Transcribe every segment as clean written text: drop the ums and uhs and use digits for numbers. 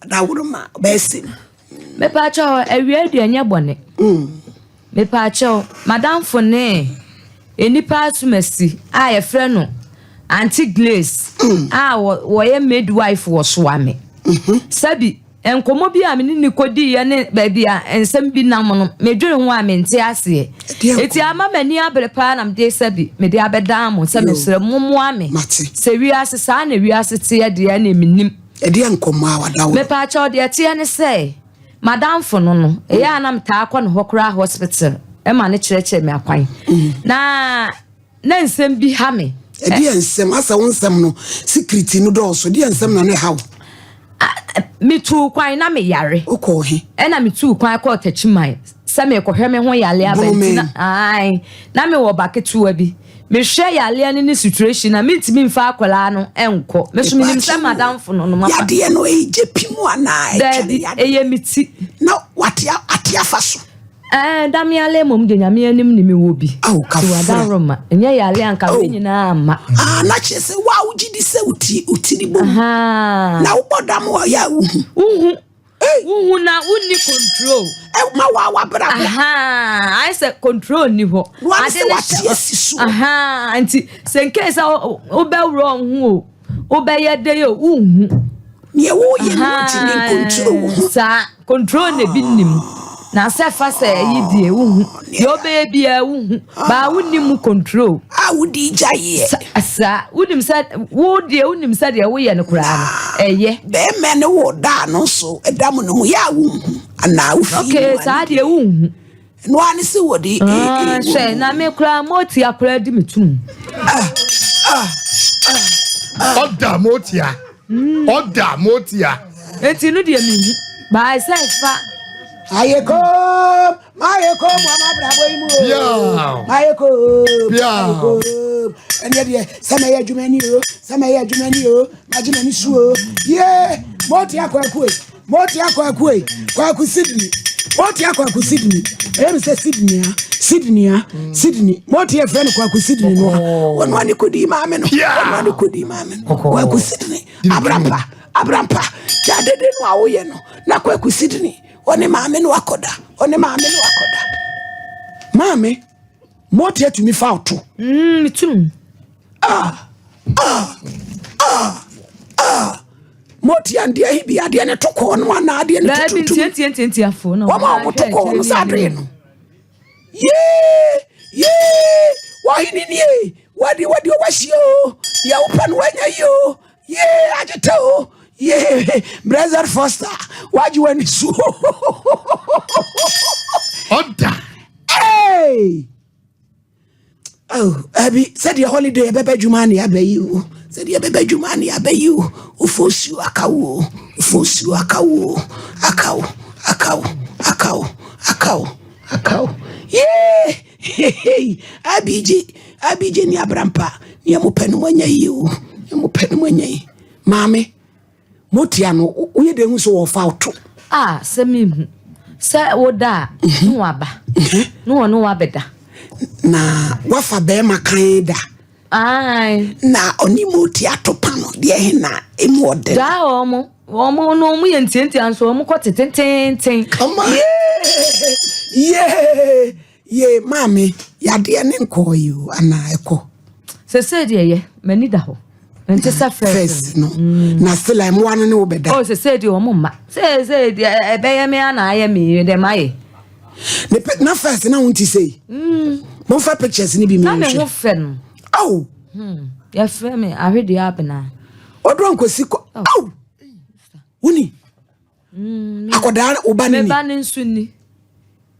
Adaworoma ɔbɛyɛ sɛm. Mepaakyɛw, awia deɛ nyɛ bɔne. Mepaakyɛw, madamfo ne nnipa asomasi a yɛfrɛ no Auntie Glace a wɔyɛ midwife wɔ Soame. Sɛbi nkɔmmɔ bi a me ne ne kɔdiiɛ ne baabi a nsɛm bi nam no, medwene ho a mente aseɛ. Ɛdeɛn Eti ama m'ani abere paa na mede sɛbi mede abɛdan mo sɛ Yo. mesrɛ mommoa me. Mate. Sɛ wiase saa na wiase teɛ deɛ ne menim. Ɛdeɛ nkɔmmɔ a wadaworo? Mepaakyɛw, deɛ teɛ ne sɛ madamfo no ɛyɛ a na metaa kɔ ne hɔ koraa hospital ɛma ne kyerɛkyerɛ me akwan na nsɛm bi ha me. Ɛdeɛ nsɛm asɛ wo nsɛm no secret no dɔɔso. Deɛ nsɛm na ne haw? Metuu kwan na meyare. Wokɔɔ he? Ɛna metuu kwan kɔɔ Takyiman sɛ mekɔhwɛ me ho yale aba nti na Bɔnmɛn. Ae, na mewɔ ba ketewa bi mehwɛ yaleɛ no ne situation na mentumi mfa akwaraa no ɛnkɔ. Me so menim sɛ madamfo no mafa. Yadeɛ no ɛyɛ pi mu anaa ɛtwɛre? Daabi. Yadeɛ Ɛyɛ me ti. Na wate ate afa so. Ɛɛ, dam yale mmom de Nyame anim ne mewɔ bi. Aw, Nti kafra. wadaroma ɛnyɛ yale anka Oh. me nyinaa ama. Ah, na kyerɛ sɛ wo a wogye di sɛ woti ne bom na wobɔ dam a ɔyɛ a wohu. Wohu. Ei. Wohu na wonni control. Ɛma wo a wabrabra. Aha, ayɛ sɛ control ni hɔ. Na wane Ade sɛ ne wate hyɛ- asi so. Aha, nti sɛ nkee sɛ wobɛworɔ wo ho o, wobɛyɛ de o, wonhu. Neɛ woyɛ no wontumi ncontrol wo ho. Saa control na ebi nim na sɛ fa sɛ ɛyi deɛ wohu deɛ wobɛyɛ biara wohu baa wonni mu control. A wode gya yeɛ. Saa wonim sɛ wo deɛ wonim sɛ deɛ woyɛ no koraa no ɛyɛ. Bɛrima ne wo daa no nso ɛda mu no mu yɛ a wonhu anaa wofii Okay. mu. Saa deɛ wonhu. No a ne sɛ wɔde Ah, hwɛ na me koraa mɔti akora di me tum. Ɔda motia, ɔda motia. Enti no deɛ mehu baa sɛ fa. Ayɛ kom, mayɛ kom wɔ mabrabɔ yi mu o. Piaw. Mayɛ kom. Piaw. Mayɛ kom. Ɛneɛ deɛ sɛ mɛyɛ adwuma ni o, sɛ mɛyɛ adwuma ni o, magye m'ani so o. Ye mɔte akɔ akue, mɔte akɔ akue, Kwaku Sydney, mɔte akɔ aku Sydney. Ɛyɛ mi sɛ Sydney a, Sydney a, Sydney mɔte yɛ fɛ no Kwaku Sydney no a wɔn ani kɔdi maame no. Piaw. Wɔn ani kɔdi maame no. Kɔkɔɔ. Kwaku Sydney abrampa abrampa gyadede no a woyɛ no na Kwaku Sydney ɔne maame no akɔda, ɔne maame no akɔda. Maame mɔte atumi fa ɔto. Me tum. Ah ah ah ah, mɔte adeɛ ahi bi adeɛ ne to kɔɔ no anaa adeɛ ne to Daabi. tuntum. Ntiantiantiantiafo na wɔn a wɔn to kɔɔ no saa adeɛ no yee yee wɔhene nie wɔde wɔde wɔahyia o, deɛ wopɛ no wɔanya yi o, yee agyeta o, yee Blessed Foster wagye w'ani so. Ɔda. Hey! Oh, abi sɛdeɛ holiday ɛbɛbɛ adwuma ne aba yi o, sɛdeɛ ɛbɛbɛ adwuma ne aba yi o, wofo osuo aka wo o, wofo osuo aka wo o, aka wo, aka wo, aka wo, aka wo, aka wo. Yee abigye abigye ne abrampa nea mopɛ no moanya yi o, nea mopɛ no moanya yi. Maame motia no woyɛ de hu sɛ wɔfa wo to? A sɛ mehu sɛ woda a ne waba ne wɔne wabɛda. Na wafa bɛrima kan da? Ae. Na ɔne moti ato pa no deɛ he na emu ɔden? Daa ɔmo no ɔmo yɛ ntiantia nso ɔmo kɔ tetententen. Kama. Yee yee, maame yadeɛ ne nkɔɔ yi o anaa ɛkɔ? Sɛsɛ deɛ yɛ m'ani da hɔ nti sɛ first. First no na still a mmoa no ne wo bɛda? Oh, sɛsɛ deɛ ɔmo mma sɛsɛ deɛ ɛbɛyɛ me ana ayɛ me dɛ mayɛ. Ne na first na wo nti sei momfa pictures ne bi. Na me ho menhwɛ. fɛ no. Aw. Yɛfrɛ me ahwedeɛ abena. Ɔdɔ nkosi kɔ aw woni akɔdaa wo ba ne Me ni? ba ne nso ni.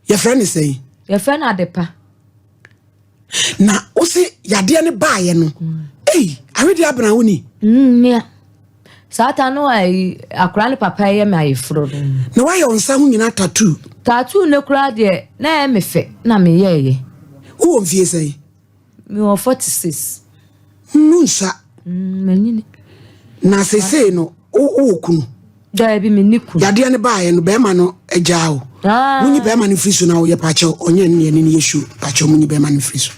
Yɛfrɛ ne sɛn? Yɛfrɛ no Adepa. Na wo se yadeɛ ne baayɛ no ei, ahwedeɛ abena wo ni? Mea saa ta no ayi akora ne papa yɛ me ayeforo no. Na woayɛ wo nsa ho nyinaa tattoo? Tattoo ne koraa deɛ na ɛyɛ me fɛ na meyɛɛyɛ. Wowɔ mfie sɛn? Mewɔ 46. Nu nsa. Manyini. Na seesei no wowɔ kunu? Daabi, menni kunu. Yadeɛ no baayɛ no bɛrima no agyaa wo? Ah. Wonyi bɛrima no firi so na woyɛ pakyɛw ɔnyɛ ne yɛne no yɛ show pakyɛw munyi bɛrima no firi so.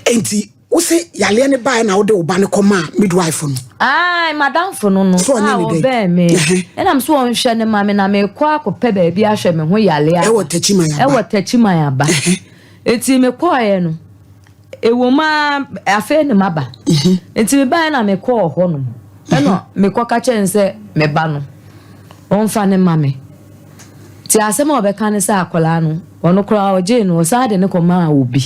Enti wo se yareɛ no baeɛ na wode wo ba no kɔmaa midwife no? Ae, m'adamfo no no, So ɔnyɛ a ne dɛn? ɔbɛn me. Ɛna me so ɔnhwɛ ne ma me na mekɔ akɔpɛ baabi ahwɛ me ho yale aba. Ɛwɔ Takyiman aba. Ɛwɔ Takyiman aba. Eti mekɔɔɛ no, ɛwɔ mu ara afei na maba. Eti mebaeɛ na mekɔɔ hɔ nom. Ɛna mekɔka kyerɛ no sɛ me ba no, ɔmfa no ma me. Nti asɛm a ɔbɛka ne sɛ akwadaa no, ɔno koraa ɔgyee no, ɔsan de no kɔmaa obi.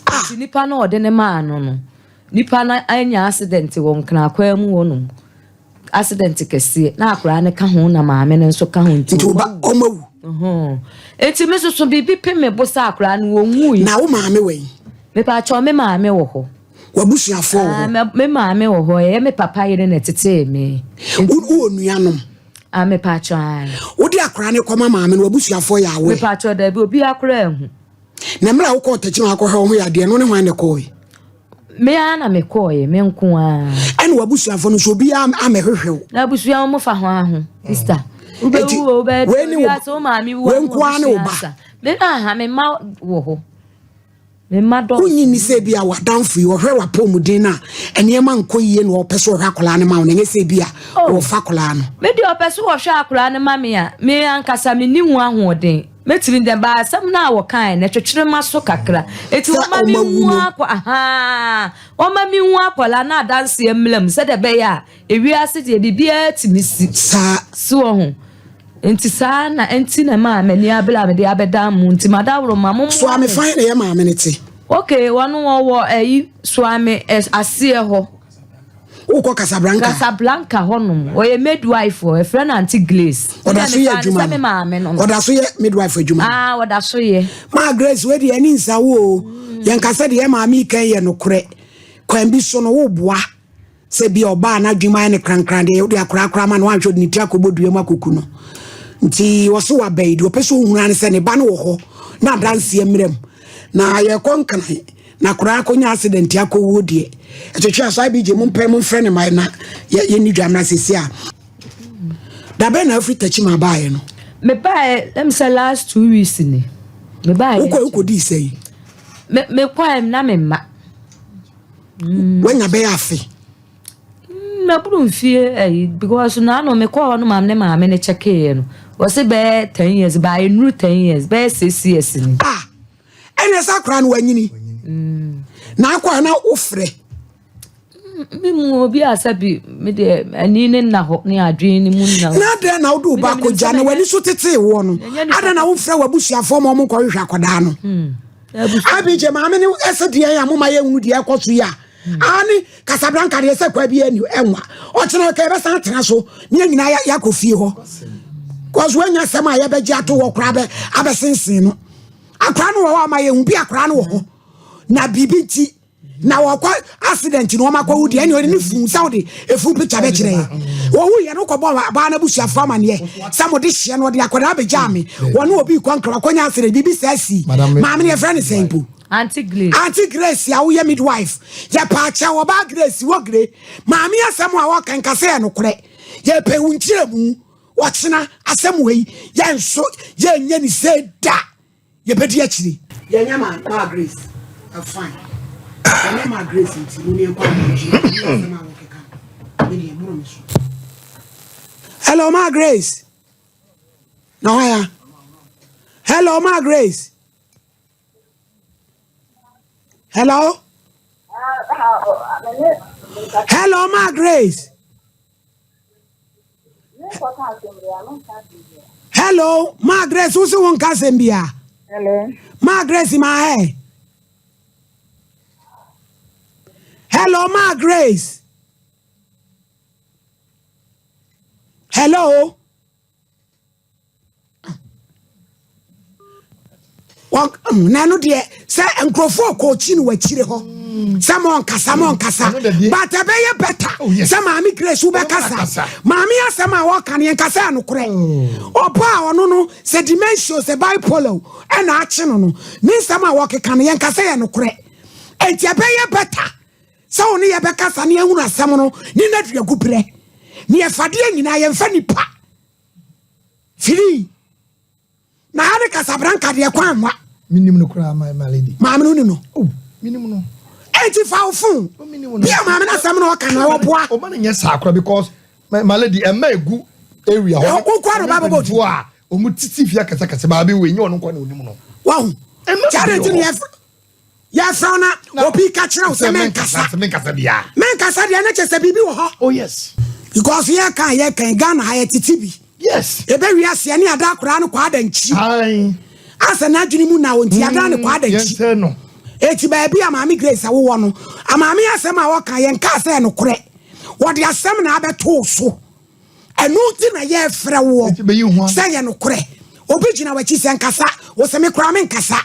Nti nipa no a ɔde no maa no no, Nipa no anya accident wɔ Nkran mu hɔ nom. Accident kɛseɛ na akwadaa no ka ho na maame no nso ka ho nti. Nti ɔba ɔmo awu. Nti me soso biribi pe me bo sɛ akwadaa no wɔnwui. Na wo maame wɔ yi? Mepaakyɛw me maame wɔ hɔ. W'abusuafoɔ wɔ hɔ? Me maame wɔ hɔ, ɛyɛ me papa yere na ɛtetee me. Wowɔ nuanom? Ah, mepaakyɛw ae. Wode akwadaa no kɔma maame no, w'abusuafoɔ yɛ aware? Mepaakyɛw daabi, obiara koraa anhu. Na mmerɛ a wokɔɔ Tɛkyima akɔhwɛ wo ho yadeɛ no, wo ne hwan na ɛkɔɔe? Me ara na mekɔɔeɛ, me nko ara. Ɛna w'abusuafoɔ no nso obiara ammɛhwehwɛ wo? Na abusua wɔn fa ho aho, sista. Wobɛwu o, wobɛyɛ wei ne wo wiase wo maame wu wei nko ara ne wo ba? asa. Me aha me mma wɔ hɔ. Me mma dɔɔso. Wonnye nni sɛ ebia w'adamfo yi ɔhwɛ w'apɔwmuden no a nneɛma nkɔ yie na ɔpɛ sɛ ɔhwɛ akwadaa no ma wo no, ɛnyɛ sɛ ebia Oh. ɔrefa akwadaa no? Me deɛ ɔpɛ sɛ ɔhwɛ akwadaa no ma me a, me ankasa menni ho ahoɔden. Mɛtumi dɛ ba asɛm no a wɔkae no ɛtwetwere m'aso kakra. Eti Sɛ wɔma me ɔma wu hu no. akɔ ahaa wɔma me hu akwadaa no adanseɛ mmra mu sɛdeɛ ɛbɛyɛ a ewiase deɛ biribiara tumi si. Saa. So wɔ ho. Nti saa na nti na ɛmaa m'ani abere a mede abɛdan mo nti madaworoma mommoa Soame me. fan na ɛyɛ maame no te. Okay wɔno wɔwɔ ɛyi Soame aseɛ hɔ. Wokɔ Casablanca? Casablanca hɔnom. Ɔyɛ midwife hɔ. Yɛfrɛ no Auntie Grace. Ɔda so yɛ adwuma no. Maame no. Ɔda so yɛ midwife adwuma. Ah, ɔda so yɛ. Maa Grace, wei deɛ ɛne nsa wo o. Yɛn kasa deɛ maame kan yɛ nokorɛ. Kwan bi so no woboa sɛ bi ɔbaa n'adwuma ayɛ ne krankran deɛ wode akorakora ma no wanhwɛ ɔde ne ti akɔbɔ dua mu akɔku no. Nti wɔso waba yi deɛ ɔpɛ sɛ ɔhunu ara ne sɛ ne ba no wɔ hɔ na adanseɛ mmerɛ mu. Na yɛkɔ nkran na koraa akɔnya accident akɔwuo deɛ ɛtwetwe aso IBJ mo mpɛ mo mfrɛ ne ma na yɛnni dwa mmra sɛsi a dabɛn na afiri takyi ma baeɛ no mebaeɛ lɛm sɛ last 2 weeks ni mebaeɛ wokɔ wokɔdii sɛ yi mekɔɛ na memma wanya bɛyɛ afe maburu mfie ayi because naano mekɔɔ hɔ no maame ne maame ne kyɛkeeɛ no wɔse bɛyɛ 10 years baayɛ nnuru 10 years bɛyɛ 6 years ni ah ɛnɛ sɛ akora no wanyini na akɔ a na wofrɛ me mu obi a sɛ bi me deɛ ani ne nna hɔ ne adwene ne mu nna hɔ na adɛn na wode wo ba akɔgya na w'ani so tetee woɔ no adɛn na womfrɛ w'abusuafoɔ ma ɔmo nkɔhwehwɛ akɔdaa no abigye maame ne ɛsɛ deɛ a moma yɛhunu deɛ ɛkɔ so yi a ane Casablanca deɛ sɛ kwa bi ani ɛnwa ɔkyena ka yɛbɛsan atena so ne yɛn nyinaa yɛakɔ fie hɔ kɔso woanya asɛm a yɛbɛgye ato hɔ koraa bɛ abɛsensen no akora no wɔ hɔ ama yɛhu bi akora no wɔ hɔ na biribi nti na wɔkɔ accident na wɔn akɔwu deɛ ɛne ɔde ne funu sɛ wɔde efunu picture bɛkyerɛ yɛ wɔwu yɛ no kɔbɔ abaa no abusuafo amaneɛ sɛ mo de hyɛ no ɔde akwadaa abɛgya me wɔne obi kɔ nkra wakɔnya accident biribi sɛ asi maame no yɛfrɛ ne sɛn mpo Auntie Grace. Auntie Grace a woyɛ midwife yɛpaakyɛ wɔbaa Grace wɔ gre maame asɛm a wɔka nkasa yɛ nokorɛ yɛpɛ wo nkyerɛmu wɔkyena asɛm wei yɛnso yɛnyɛ ne sɛ da yɛbɛdi akyiri yɛnyɛ ma ma Grace fine yɛnyɛ ma Grace nti mo ne yɛnkɔ abɔnkye asɛm a wɔkeka me deɛ mmoro me so. Hello ma Grace na hɔ ya. Hello ma Grace. Hello. Hello ma Grace. Hello ma Grace wo se wo nka asɛm bia. Hello. Ma Grace ma hɛ. Hello ma Grace. Hello. Na ɛno deɛ sɛ nkurɔfoɔ kɔɔkyi no wakyire hɔ sɛ ma ɔnkasa ma ɔnkasa, but ɛbɛyɛ better Oh, yes. sɛ maame Grace wobɛkasa. Wobɛkasa. Maame asɛm a wɔka no yɛnkasa yɛ nokorɛ. Ɔba a ɔno no sɛ dementia o, sɛ bipolar o, ɛna akye no no ne nsɛm a wɔkeka no yɛnkasa yɛ nokorɛ, enti ɛbɛyɛ better sɛ wo ne yɛbɛkasa ne yɛhunu asɛm no ne naduagu berɛ ne yɛfadeɛ nyinaa yɛmfa nipa firi na ha ne Casablanca deɛ kwan nwa. Menim no koraa, my lady. Maame no ni no. Oh, menim no. Enti fa wo phone. Bia maame no asɛm na ɔka no ɔboa. Ɔma no nyɛ saa koraa because my lady ɛma egu area hɔ. Wokɔ no ba bɛbɔ tu. A ɔmo titi fie akɛsɛkɛsɛ maame wei nyɛ ɔno nkɔ na onim no. Wahu. Kyade nti ne yɛfrɛ na obi ka kyerɛ wo sɛ menkasa. Menkasa bia. Menkasa deɛ ne kyɛ sɛ biribi wɔ hɔ. Oh yes. Because yɛka yɛka Ghana ha yɛtete bi. Yes. Ebe wiase ne ada akora no kɔ ada nkyi. Aye. Asɛ n'adwene mu na ɔnti ada ne kɔ ada nkyi. Yɛnsɛ no. Eti baabi a Maame Grace awowɔ no, amaame asɛm a wɔka yɛn kaa sɛ nokorɛ. Wɔde asɛm na abɛtoo so. Ɛno nti na yɛfrɛ woɔ sɛ yɛ nokorɛ. Obi gyina w'akyi sɛ nkasa, wo sɛ me koraa menkasa.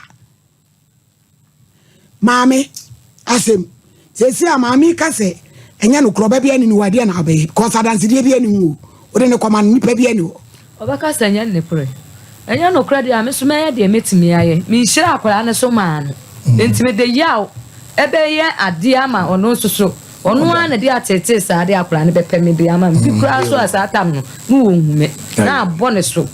Maame asɛm seesei a maame ka sɛ ɛnyɛ nokorɛ ɔba bi ani ne hɔ adeɛ na wobɛyɛ because adansedeɛ bi ani ho wode ne kɔma no nipa bi ani hɔ. Ɔbɛka sɛ ɛnyɛ nokorɛ. Ɛnyɛ nokorɛ deɛ a me so mɛyɛ deɛ mɛtumi ayɛ. Menhyira akwadaa no so maa no. Nti mede yaw ɛbɛyɛ adeɛ ama ɔno nso so. Ɔno ara na de ateetee saa de akwadaa no bɛpɛ me de ama me. Bi koraa so a saa tam no ne wɔnhu me. Na abɔ ne so.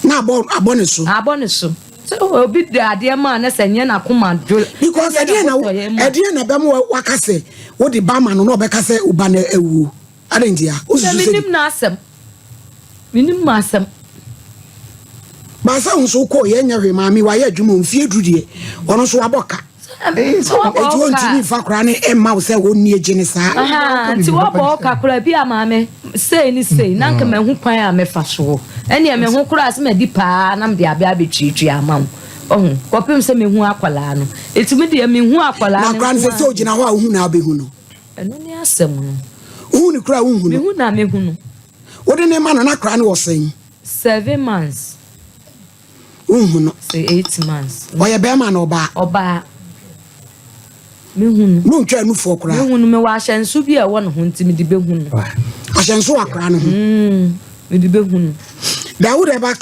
Na abɔ ne so. Abɔ ne so. Sɛ obi de adeɛ maa ne sɛ nyɛ n'akoma dwo. Because ɛdeɛ na ɛdeɛ na ɛbɛn waka sɛ wode ba ma no na ɔbɛka sɛ ɔba no awuo. Adɛn ntia? Wosusu sɛ menim n'asɛm. Menim m'asɛm. Baasa nso kɔ yɛ nyɛ hwee maame wayɛ adwuma mfie du deɛ ɔno nso wabɔ ka. Eti wɔntumi nfa koraa ne ɛmma wo sɛ wɔnni agye ne saa. Nti wɔbɔ ɔka koraa bi a maame sei ne sei na nka mahu kwan a mɛfa soɔ. Ɛnneɛ me ho koraa sɛ madi paa na mede abɛ abɛtuatua ama wo. Ɔho kɔpem sɛ mehu akwadaa no. Eti me deɛ mehu akwadaa no. Na koraa no sɛ sɛ ogyina hɔ a wohu na abɛhu no. Ɛno ne asɛm no. Wohu ne koraa wohu no. Mehu na mehu no. Wode ne ma no na koraa no wɔ sɛn? 7 months. Wohu no. Sɛ 8 months. Ɔyɛ bɛrima na ɔbaa? Ɔbaa. Mehu no. No ntwa nufoɔ koraa. Mehu no mewɔ ahyɛnso bi a ɛwɔ ne ho nti mede bɛhu no. Ahyɛnso wɔ akwaraa no ho. Mede bɛhu no. Dawud ɛba.